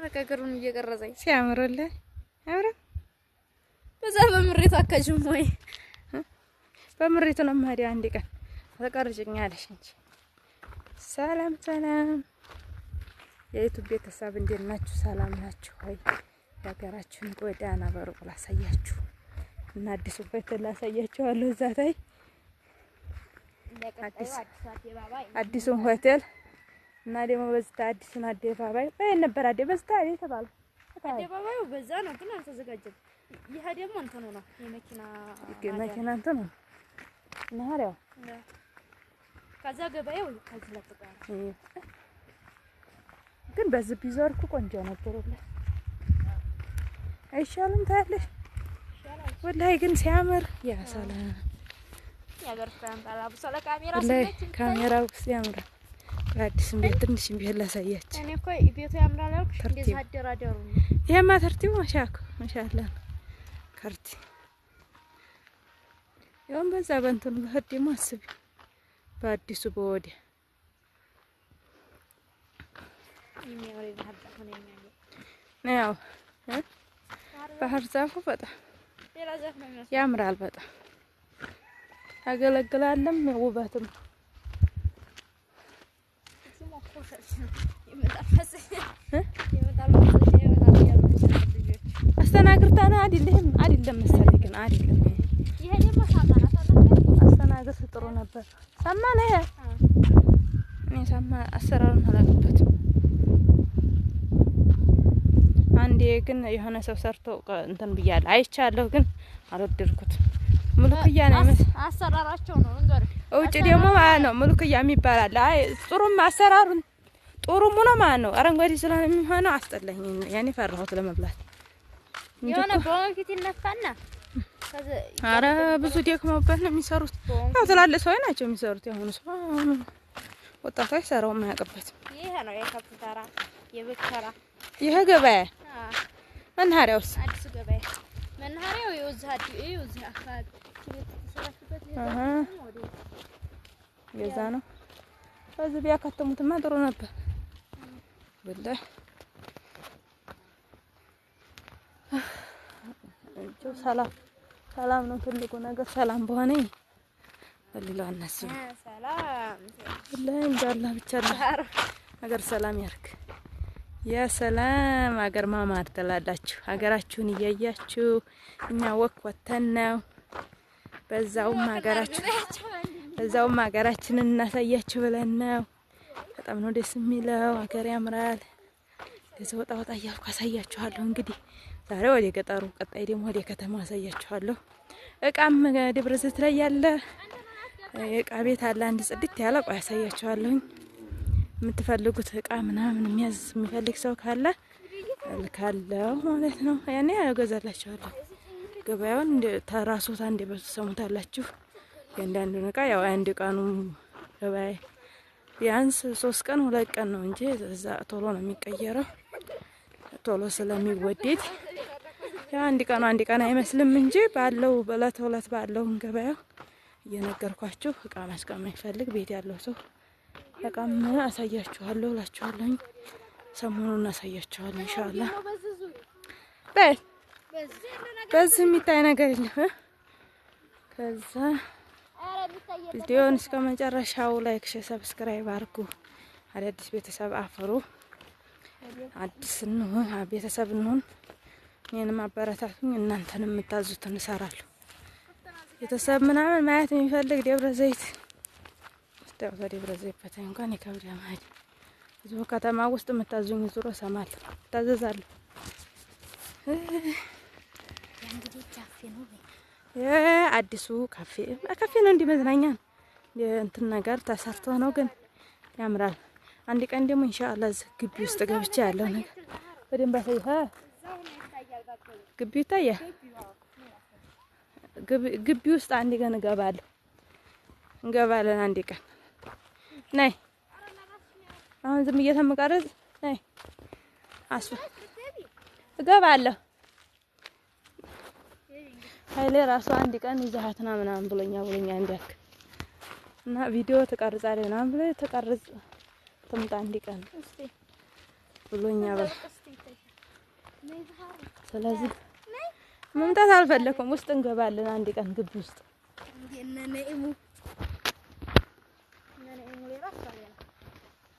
ረቀቅሩን እየቀረጸኝ ሲያምሩልህ አምረ በዛ በምሬቱ አካጅም ወይ በምሬቱ ነው የምሄደው። አንድ ቀን ተቀርጭኛለሽ እንጂ። ሰላም ሰላም፣ የዩቱብ ቤተሰብ እንዴት ናችሁ? ሰላም ናችሁ ወይ? የሀገራችሁን ጎዳና በሩቅ ላሳያችሁ እና አዲሱ ሆቴል ላሳያችኋለሁ። እዛ ታይ አዲሱን ሆቴል እና ደግሞ በዚህ አዲሱን አደባባይ ወይ ነበር በዚህ የተባለው አደባባዩ በዛ ነው፣ ግን አልተዘጋጀም። ይሄ ደግሞ እንትኑ ነው የመኪና መኪና እንትኑ ነው። ከዛ ገበያው ከዚህ ለጥቋል። ግን በዚህ ቢዞር እኮ ቆንጆ ነበር። ወላሂ አይሻልም? ታያለሽ ወላሂ ግን ሲያምር ያ ሰላም ካሜራው ያምራል። አዲስም ቤት ትንሽም ቢሆን ላሳያችሁ። እኔ እኮ ቤቱ ያምራል አልኩሽ። እንደዚህ አደራደሩ ነው። ይሄማ ተርቲቡ ማሻአላ ነው። ከርቲ ያው በዛ በእንትኑ በህድ ደግሞ አስቢ በአዲሱ በወዲያ ያው ባህር ዛፉ በጣም ያምራል። በጣም ያገለግላልም ውበትም አስተናግርታና አይደለም አይደለም መሰለኝ ግን አይደለም። አስተናግርት ጥሩ ነበር። ሳማ ነው ይሄ። እኔ ሳማ አሰራሩን አላውቅበትም። አንዴ ግን የሆነ ሰው ሰርቶ እንትን ብያለሁ አይቻለሁ፣ ግን አልወደድኩትም። ሙልክያ ነው አሰራራቸው ነው እንገር ውጭ ደግሞ ማለት ነው ሙልክያ የሚባል አለ። አይ ጥሩም አሰራሩን ጥሩም ሆኖ ማለት ነው አረንጓዴ ስለሆነ የሚሆነው አስጠላኝ። ያኔ ፈራሁት ለመብላት። የሆነ በወንፊት ይነፋና አረ ብዙ ደክመውበት ነው የሚሰሩት። ያው ትላልቅ ሰው ናቸው የሚሰሩት። የሆኑ ሰው ወጣቱ አይሰራውም፣ አያውቅበትም። ይሄ ነው የከብት ተራ የበግ ተራ። ይሄ ገበያ መናኸሪያውስ አዲሱ ገበያ መናኸሪያው የዚህ አካባቢ የዛ ነው። በዚህ ቢያካተሙትማ ጥሩ ነበር። ወላሂ ሰላም ሰላም ነው ትልቁ ነገር። ሰላም በሆነ በሌላው አናስብም። ወላሂ እንዳላህ ብቻ ሀገር ሰላም ያርግ። ያ ሰላም ሀገር ማማር ትላላችሁ። ሀገራችሁን እያያችሁ እኛ walk ወተን ነው። በዛውም ሀገራችንን እናሳያችሁ ብለን ነው። በጣም ነው ደስ የሚለው። ሀገር ያምራል። እዚህ ወጣ ወጣ እያልኩ አሳያችኋለሁ። እንግዲህ ዛሬ ወደ ገጠሩ፣ ቀጣይ ደግሞ ወደ ከተማ አሳያችኋለሁ። እቃም ደብረ ዘይት ላይ ያለ የእቃ ቤት አለ አንድ ጽድት ያለ ቆይ አሳያችኋለሁኝ። የምትፈልጉት እቃ ምናምን የሚያዝ የሚፈልግ ሰው ካለ እልካለሁ ማለት ነው። ያኔ እገዛላችኋለሁ። ገበያውን ተራሶታ እንደ በሰሙታላችሁ። የአንዳንዱን እቃ ያው አንድ ቀኑ ገበያ ቢያንስ 3 ቀን 2 ቀን ነው እንጂ እዛ ቶሎ ነው የሚቀየረው። ቶሎ ስለሚወደድ ያው አንድ ቀኑ አንድ ቀን አይመስልም እንጂ ባለው በእለት እለት ባለው ገበያው እየነገርኳችሁ እቃ ማስቀመጥ የሚፈልግ ቤት ያለው ሰው እቃም አሳያችኋለሁ እላችኋለሁኝ። ሰሞኑን አሳያችኋለሁ ኢንሻአላህ። በል በዚህ የሚታይ ነገር የለም። ከዛ ቪዲዮውን እስከ መጨረሻው like፣ share፣ subscribe አድርጉ። አዳዲስ ቤተሰብ አፍሩ። አዲስ እንሁን፣ ቤተሰብ እንሁን። እኔንም አበረታቱኝ፣ እናንተንም የምታዙትን እሰራለሁ። ቤተሰብ ምናምን ማየት የሚፈልግ ደብረ ዘይት ደብረ ዘይት በታይ እንኳን ይከብዳል ማለት እዚሁ ከተማ ውስጥ የምታዙኝ ዙሮ እሰማለሁ፣ እታዘዛለሁ። አዲሱ ካፌ ካፌ ነው እንዲህ መዝናኛ ነው እንትን ነገር ተሰርቶ ነው፣ ግን ያምራል። አንድ ቀን ደግሞ ኢንሻአላህ እዚህ ግቢ ውስጥ ገብቼ ያለው ነገር በደንብ አሳይህ። ግቢ ይታያል። ግቢ ውስጥ አንድ ቀን እገባለሁ፣ እንገባለን አንድ ቀን። ነይ አሁን ዝም እየተመቀረጽ ነይ አስፋ እገባለሁ። ኃይሌ ራሱ አንድ ቀን ይዘሃትና ምናምን ብሎኛ እንዲያክ እና ቪዲዮ ተቀርጻለህ ምናምን ብሎ ተቀርጽ ትምጣ አንድ ቀን ብሎኛ። በል ስለዚህ መምጣት አልፈለኩም። ውስጥ እንገባለን አንድ ቀን ግቢ ውስጥ።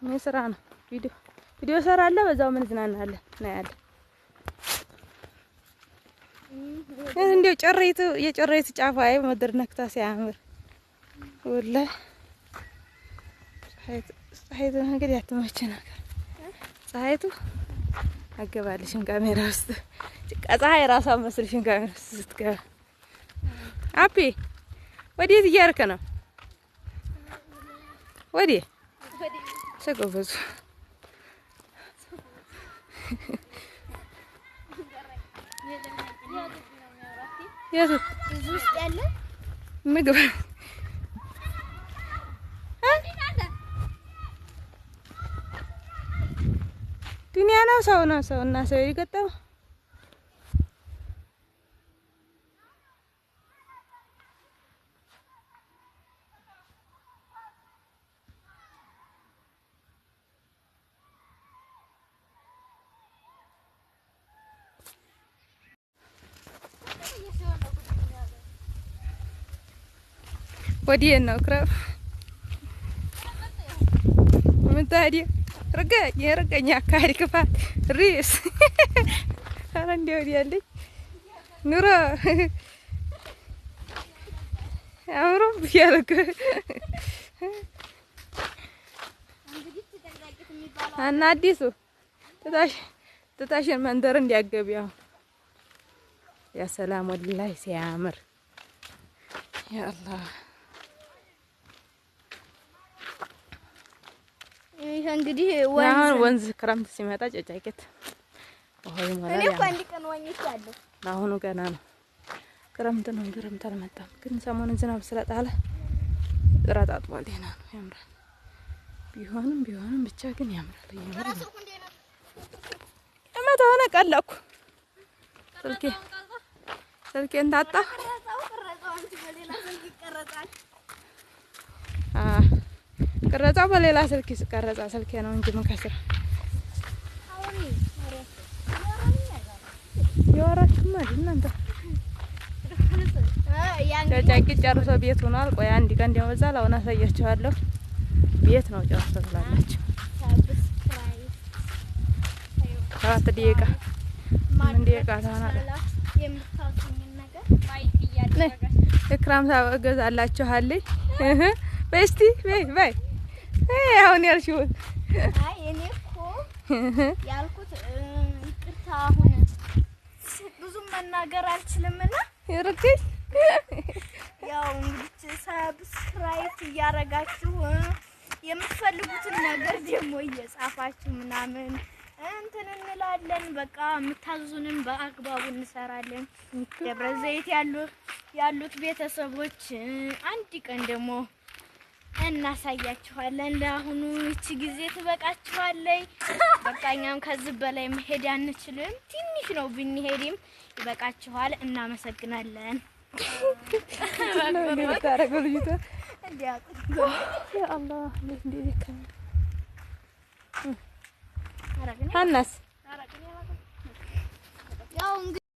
እኔ ስራ ነው፣ ቪዲዮ ቪዲዮ እሰራለሁ፣ በዛው ምን ዝናናለን እናያለን። እንዲያው ጨሬቱ የጨሬቱ ጫፏ አይ ምድር ነክታ ሲያምር ወላሂ። ፀሐይቱ እንግዲህ አትመች ነገር ፀሐይቱ አገባልሽም ካሜራ ውስጥ ጭቃ ፀሐይ ራሷ መስልሽም ካሜራ ውስጥ ስትገባ። አፔ ወዴት እያደረክ ነው? ወዴት ሰጎበዙ የቱ ምግብ ዱንያ ነው። ሰው ነው ሰው እና ሰው የገጠመው ወዲህ ነው ክረብ ምን ታዲያ ርገ የርገኛ አካሄድ ክፋት ሪስ ኧረ እንዲያው ወዲህ ያለኝ ኑሮ አምሮብሻል እኮ እና አዲሱ ትታሽን መንደር እንዲያገቢ አሁን ያ ሰላም ወላሂ ሲያምር ያ አላህ። ይሄ እንግዲህ አሁን ወንዝ ክረምት ሲመጣ ጨጫቄት ውሃ ይሞላል። እኔ እኮ አንድ ቀን ዋኝቻለሁ። አሁኑ ገና ነው፣ ክረምት ነው። ክረምት አልመጣም፣ ግን ሰሞኑን ዝናብ ስለጣለ ረጣጥቧል። ደህና ነው፣ ያምራል። ቢሆንም ቢሆንም ብቻ ግን ያምራል። እያምራል እመት ሆነ ቀለኩ ስልኬ ስልኬን ታጣ ቅረጻው በሌላ ስልክ ቀረጻ ስልኬ ነው እንጂ መከስራ የወራችሁማ እናንተ ጨጫቂ ጨርሶ ቤት ሆኗል። ቆይ አንድ ቀን እንዲያው በዛ ላሁን አሳያችኋለሁ። ቤት ነው ጨርሶ ትላላችሁ። 7 ደቂቃ 8 ደቂቃ ትሆናለች። ኢክራም እገዛላችኋለሁ። በይ እስቲ በይ በይ አሁን ያልሽውን። አይ እኔ እኮ ያልኩት ይቅርታ፣ አሁን ብዙም መናገር አልችልምና ይርክሽ ያው እንግዲህ subscribe እያረጋችሁ የምትፈልጉትን ነገር ደግሞ እየጻፋችሁ ምናምን እንትን እንላለን። በቃ የምታዙንም በአግባቡ እንሰራለን። ደብረ ዘይት ያሉት ቤተሰቦች አንድ ቀን ደግሞ እናሳያችኋለን። ለአሁኑ ይቺ ጊዜ ትበቃችኋለች። በቃ እኛም ከዚህ በላይ መሄድ አንችልም። ትንሽ ነው ብንሄድም ይበቃችኋል። እናመሰግናለን። ሀናስ